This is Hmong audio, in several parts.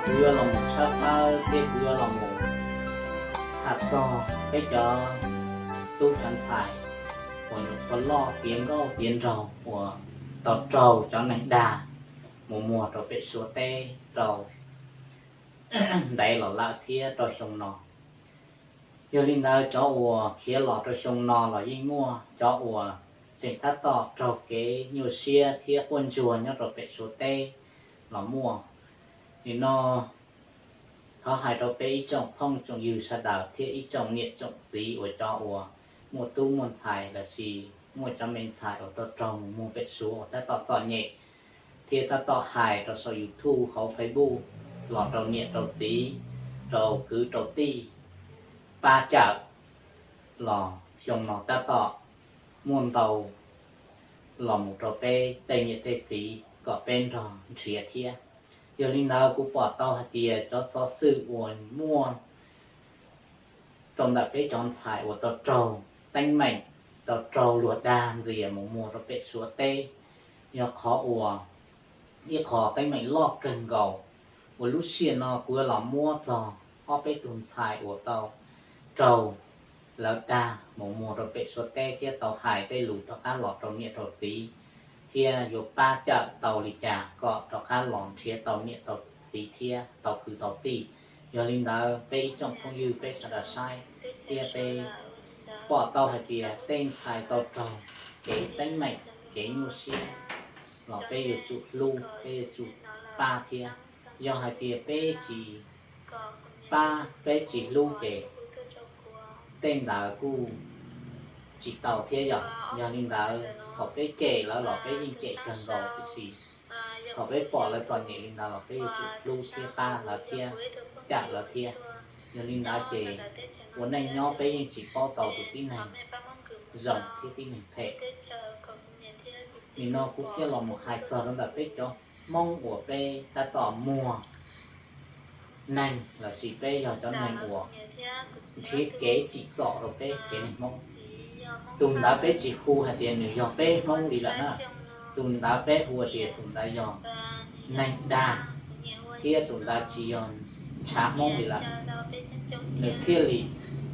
Kuv yuav los mus tshawb fawb thiab kuv yuav los mus tham txog peb cov tub cov ntxhais uas nyuam qhuav loj tiav nkauj tiav nraug uas tau raug cov neeg dag mus muag rau pem Suav teb rau ntev los lawm thiab rau xyoo no. Yog li ntawd cov uas khiav los rau xyoo no los yeej muaj, cov uas tseem tab tom raug kev nyuaj siab thiab quaj ntsuag nyob rau pem Suav teb los muaj. Nim no thov hais rau peb ib tsoom phooj tsoom ywg sawv daws thiab ib tsoom niam tsoom txiv uas cov uas muaj tub muaj ntxhais los sis muaj cov me ntxhais uas tau raug mus muag pem Suav uas tab tom txom nyem thiab tab tom hais rau saum YouTube hauv Facebook los rau niam rau txiv, rau kwv rau tij pab cawm los xyoo no tab tom muaj ntau los mus rau peb tej niam tej txiv kom peb nrog nrhiav thiab. Yog li ntawd kuv pom tau hais tias cov xov xwm uas muaj rau ntawm peb cov ntxhais uas tau raug teeb meem, tau raug luag dag ntxias mus muag rau pem Suav teb, yog qhov uas ib qho teeb meem loj kawg nkaus uas lub sij hawm no kuv yuav los muab txog ob peb tug ntxhais uas tau raug lawv dag mus muag rau pem Suav teb thiab tau hais tej lus rov qab los rau niam rau txiv thiab yuav pab cawm tau li cas kom rov qab los nrhiav tau niam tau txiv thiab tau kwv tau tij. Yog li ntawd peb ib tsoom phooj ywg peb sawv daws saib thiab peb pom tau hais tias tej ntxhais tau raug kev teeb meem kev nyuaj siab los peb yuav tsum hlub, peb yuav tsum pab thiab. Yog hais tias peb tsis pab peb tsis hlub ces tej ntawd kuj tsis tau thiab yom. Yog li ntawd thaum peb cem lawv los peb yeej cem kawg nkaus tiam sis thaum peb pom lawv txom nyem li ntawd los peb yuav tsum hlub thiab pab lawv thiab cawm lawv thiab. Yog li ntawd ces ua neej nyob peb yeej tsis paub tau tus tib neeg zoo thiab tib neeg phem. Nim no kuv thiaj los mus hais txog rau ntawm peb cov Hmoob uas peb tab tom muag neeg los sis peb yog cov neeg uas nrhiav kev tsim txom rau peb tsev neeg Hmoob. Tus ntawd peb tsis hu hais tias nws yog peb Hmoob li lawm na. Tus ntawd peb hu hais tias tus ntawd yog neeg dag, thiab tus ntawd tsis yog ntshav Hmoob li lawm. Nws thiaj li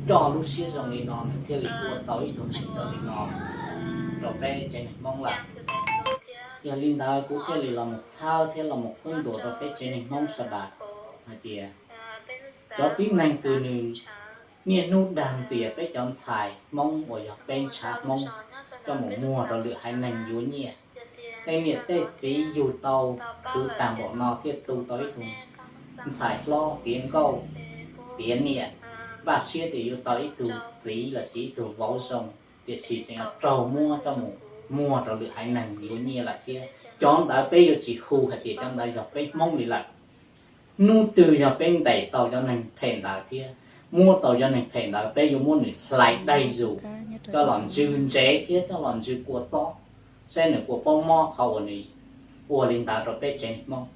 coj lub siab zoo li no, nws thiaj li ua tau ib tug neeg zoo li no rau peb tsev neeg Hmoob lawm. Yog li ntawd kuv thiaj li los mus txhawb thiab los mus qhuab ntuas rau peb tsev neeg Hmoob sawv daws hais tias cov tib neeg uas nws niaj hnub dag ntxias peb cov ntxhais Hmoob uas yog peb ntshav Hmoob coj mus muag rau lwm haiv neeg yuav nyiaj. Tej niam tej txiv yug tau khwv tag npaum no thiaj tu tau ib tug ntxhais hlob tiav nkauj tiav niam, npaj siab tias yuav tau ib tug txiv los sis ib tug vauv zoo, tiam sis tseem raug muab coj mus muag rau lwm haiv neeg yuav nyiaj lawm thiab. Cov ntawd peb yuav tsis hu hais tias cov ntawd yog peb Hmoob li lawm. Hnub twg yog peb ntes tau cov neeg phem ntawd thiab muab tau cov neeg phem ntawd, peb yuav muab nws hlais daig zus, coj los ntsw ntsev thiab coj los ntsw kua txob, saib nws puas paub mob qhov uas nws ua li ntawd rau peb tsev neeg Hmoob.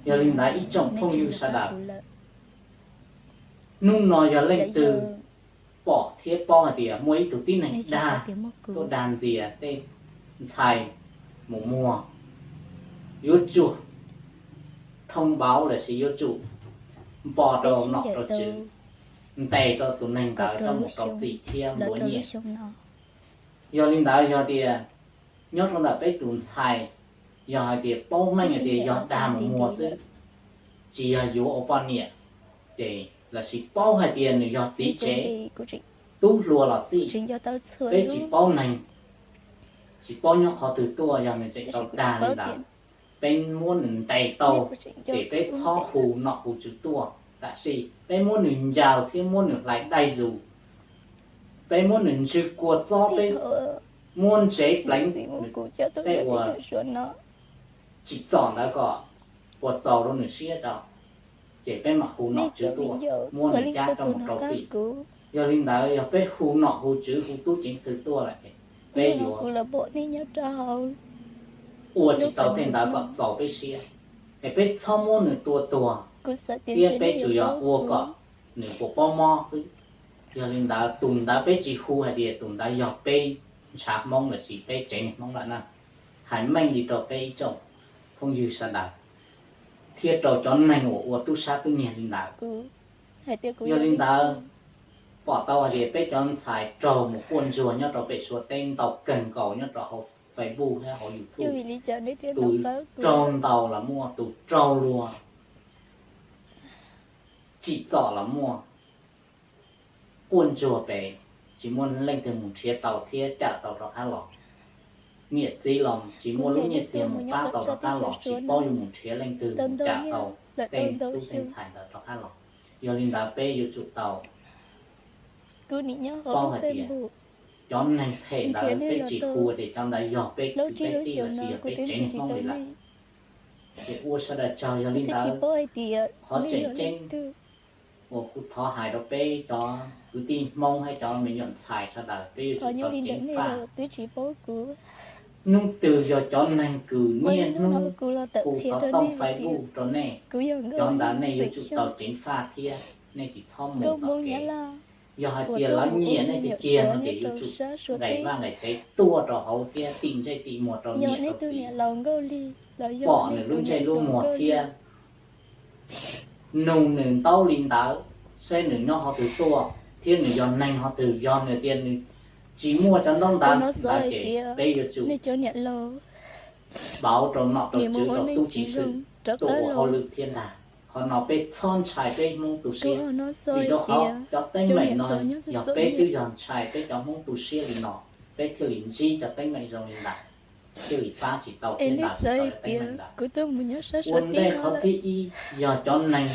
Yog li ntawd ib tsoom phooj ywg sawv daws, hnub no yog leej twg pom thiab paub hais tias muaj ib tug tib neeg dag tuaj dag ntxias tej ntxhais mus muag, yuav tsum thoob pauv los sis yuav tsum npo rau nom rau tswv, ntes rau tus neeg ntawd coj mus rau txim thiab nplua nyiaj. Yog li ntawd yog tias nyob rau ntawm peb tus ntxhais, yog hais tias paub meej hais tias yog dag mus muag xwb, tsis yog yuav ua poj niam, ces los sis paub hais tias nws yog txiv tsev, tub hluas los xij, peb tsis paub neeg, tsis paub nyob qhov twg tuaj, yog nws tseem tau dag li ntawd, peb muab nws ntes tau, ces peb txhob hu nom hu tswv tuaj, tab sis peb muab nws ncaws thiab muab nws hlais daig zus, peb muab nws ntsw kua txob, peb muab ntsev pleev tej uas tsim txom ntawd kom puas txaus rau nws siab tso, ces peb mam hu nom tswv tuaj muab nws cab coj mus rau txim. Yog li ntawd yog peb hu nom hu tswv hu tub ceev xwm tuaj lawm ces peb yuav ua tsis tau tej ntawd kom txaus peb siab, es peb txhob muab nws tua tuag, thiab peb tsuas yog ua kom nws puas paub mob xwb. Yog li ntawd tus ntawd peb tsis hu hais tias tus ntawd yog peb ntshav Hmoob los sis peb tsev neeg Hmoob lawm na. Hais meej li rau peb ib tsoom phooj ywg sawv daws, thiab rau cov neeg uas ua tub sab tub nyiag li ntawd. Yog li ntawd, pom tau hais tias peb cov ntxhais raug mus quaj ntsuag nyob rau pem Suav teb ntau kawg nkaus nyob rau hauv Facebook thiab hauv YouTube. Tus raug ntau los muaj, tus raug luag tsim txom los muaj, quaj ntsuag pem, tsis muaj leej twg mus nrhiav tau thiab cawm tau rov qab los. Niam txiv los tsis muaj lub nyiaj txiag mus pab tau rov qab los, tsis paub yuav mus nrhiav leej twg mus cawm tau tej tub tej ntxhais ntawd rov qab los. Yog li ntawd peb yuav tsum tau paub hais tias cov neeg phem ntawd peb tsis hu tias cov ntawd yog peb kwv peb tij los sis yog peb tsev neeg Hmoob li lawm. Ces ua sawv daws tsaug. Yog li ntawd, qhov tseem ceeb uas kuv thov hais rau peb cov kwv tij Hmoob thiab cov me nyuam ntxhais sawv daws, peb yuav tsum tau ceev faj. Hnub twg yog cov neeg kws niaj hnub hu xov tooj Facebook rau nej, cov ntawd nej yuav tsum tau ceev faj thiab nej tsis txhob mus tom kev. Yog hais tias lawv nyiam nej tiag tiag no ces yuav tsum nqes vaj nqes tsev tuaj rau hauv thiab tim ntsej tim muag rau niam rau txiv, pom nws lub ntsej lub muag thiab nug nws ntaub li ntawd, seb nws nyob qhov twg tuaj thiab nws yog neeg qhov twg. Yog nws tias nws tsis muaj cov ntaub ntawv ntawd ces peb yuav tsum pauv rau nom rau tswv rau tub ceev xwm tuaj ua hauj lwm thiab ntag. Qhov no peb txhob ntshai peb Hmoob tu siab, vim rau qhov cov teeb meem no yog peb twb yog ntshai peb cov Hmoob tu siab li no, peb thiaj li ntsib cov teeb meem zoo li ntawd, thiaj li pab tsis tau thiab ntawd tau cov teeb meem ntawd. Ua ntej qhov thib ib yog cov neeg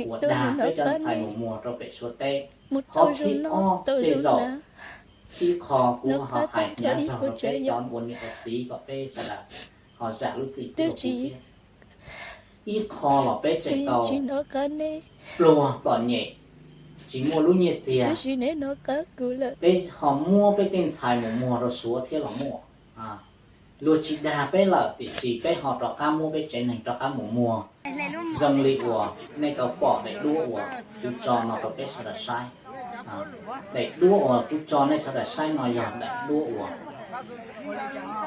uas dag peb cov ntxhais mus muag rau pem Suav teb. Qhov thib ob tej zaum ib qho kuv ho hais hnyav zog rau peb cov ua niam ua txiv kom peb sawv daws ho zam lub txim pub rau kuv thiab. Ib qho los peb tseem tau pluag txom nyem, tsis muaj lub nyiaj txiag, peb ho muab peb tej ntxhais mus muag rau Suav thiab los muaj. Luag tsis dag peb lawm tiam sis peb ho rov qab muab peb tsev neeg rov qab mus muag, zoo li uas nej tau pom daim duab uas kuv tso no rau peb sawv daws saib. Daim duab uas kuv tso nej sawv daws saib no yog daim duab uas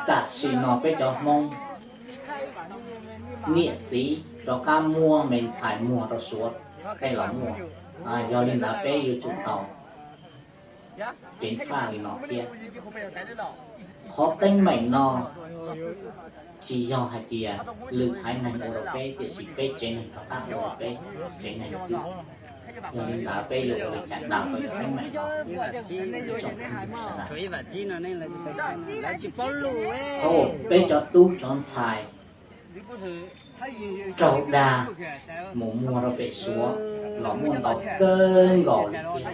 tam sim no peb cov Hmoob niam txiv rov qab muab me ntxhais muag rau Suav tej los muaj. Yog li ntawd peb yuav tsum tau ceev faj li no thiab. Qhov teeb meem no tsis yog hais tias lwm haiv neeg ua rau peb, tiam sis peb tsev neeg rov qab ua rau peb tsev neeg xwb. Yog li ntawd peb yuav ua li cas daws tau cov teeb meem no? Tsoom phooj ywg sawv daws, thaum peb cov tub cov ntxhais raug dag mus muag rau pem Suav los muaj ntau kawg nkaus li thiab.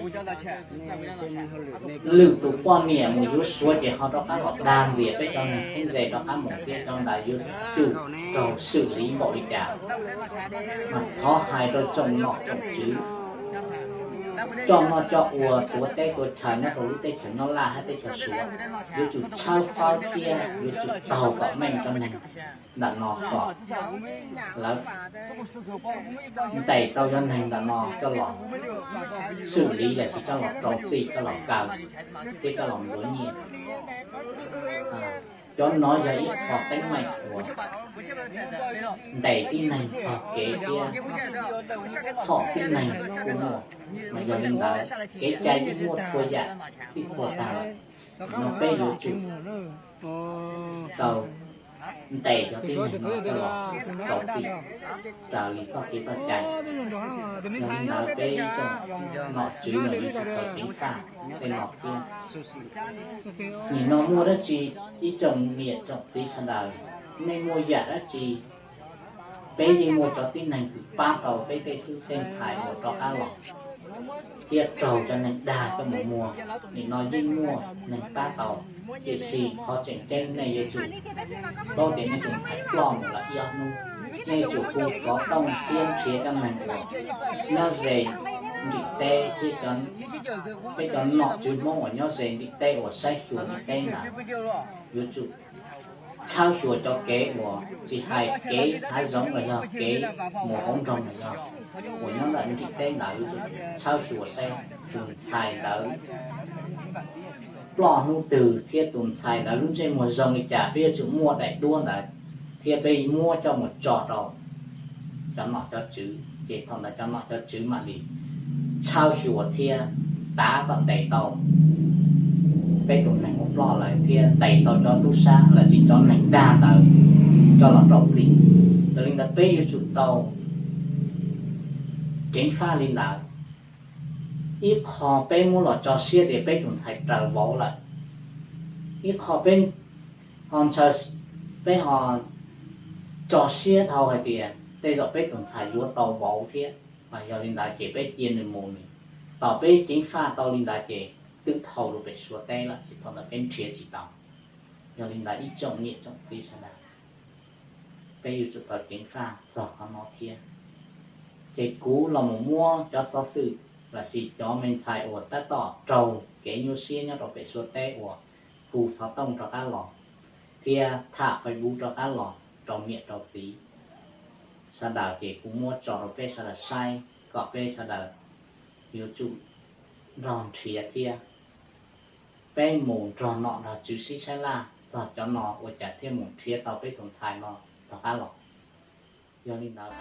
Lwm tus poj niam mus yuav Suav ces ho rov qab los dag ntias peb cov neeg kheeb ze rov qab mus thiab. Cov ntawd yuav tsum raug xwm li npaum li cas? Mas thov hais rau tsoom nom tsoom tswv, coj noj coj ua tuav teb tuav chaw nyob rau lub teb chaws nyob Laj hab teb chaws Suav, yuav tsum tshawb fawb thiab yuav tsum taug kom meej cov neeg ntawm no kom lawv ntes tau cov neeg ntawm no coj los xwm li los sis coj los rau txim, coj los kaw thiab coj los ntuav nyiaj. Cov no yog ib qho teeb meem uas ntes tib neeg taug kev thiab txhom tib neeg kuj muaj. Mas yog li ntawd kev cai yeej muaj txhua yam txij txhua tag lawm. No peb yuav tsum tau ntes cov tib neeg no coj los rau txim raws li txoj kev txoj cai. Yog li ntawd peb ib tsoom nom tswv los yuav tsum tau ceev faj tej no thiab. Nim no muaj dab tsi, ib tsoom niam tsoom txiv sawv daws, nej muaj yam dab tsi, peb yeej muaj cov tib neeg kws pab tau peb tej tub tej ntxhais uas rov qab los thiab raug cov neeg dag coj mus muag. Nim no yeej muaj neeg pab tau, tiam sis qhov tseem ceeb nej yuav tsum paub tias nej tus ntxhais ploj mus lawm ib ob hnub, nej yuav tsum hu xov tooj thiab nrhiav cov neeg uas nyob ze nrim teb thiab peb cov nom tswv Hmoob uas nyob ze nrim teb uas saib xyuas nrim teb ntawd, yuav tsum tshawb xyuas cov kev uas tsis hais kev hav zoov los yog kev mus hauv nroog los yog uas nyob ntawm nrim teb ntawd, yuav tsum tshawb xyuas saib tus ntxhais ntawd ploj hnub twg thiab tus ntxhais ntawd lub ntsej muag zoo li cas. Peb yuav tsum muaj daim duab ntawd thiab peb muab coj mus tso rau cov nom cov tswv, ces thaum ntawd cov nom cov tswv mam li tshawb xyuas thiab tab tom ntes tau peb tus neeg mus ploj lawm thiab ntes tau cov tub sab los sis cov neeg dag ntawd coj los rau txim. Yog li ntawd peb yuav tsum tau ceev faj li ntawd. Ib qho peb muab los tso siab tias peb tus ntxhais raws vauv lawm, ib qho peb ho ntshaw, peb ho tso siab dhau hais tias tej zaum peb tus ntxhais yuav tau vauv thiab. Mas yog li ntawd ces peb cia nws mus, nws, thaum peb ceev faj tau li ntawd ces twb dhau rau pem Suav teb lawm, ces thaum ntawd peb nrhiav tsis tau. Yog li ntawd ib tsoom niam tsoom txiv sawv daws, peb yuav tsum tau ceev faj txog qhov no thiab. Ces kuv los mus muab cov xov xwm los sis cov me ntxhais uas tab tom raug kev nyuaj siab nyob rau pem Suav teb uas hu xov tooj rov qab los thiab tham Facebook rov qab los rau niam rau txiv sawv daws, ces kuv muab tso rau peb sawv daws saib kom peb sawv daws yuav tsum nrog nrhiav thiab. Peb mus nrog nom nrog tswv sib saib laj txog cov no ua cas thiaj mus nrhiav tau peb tus ntxhais no rov qab los. Yog li ntawd,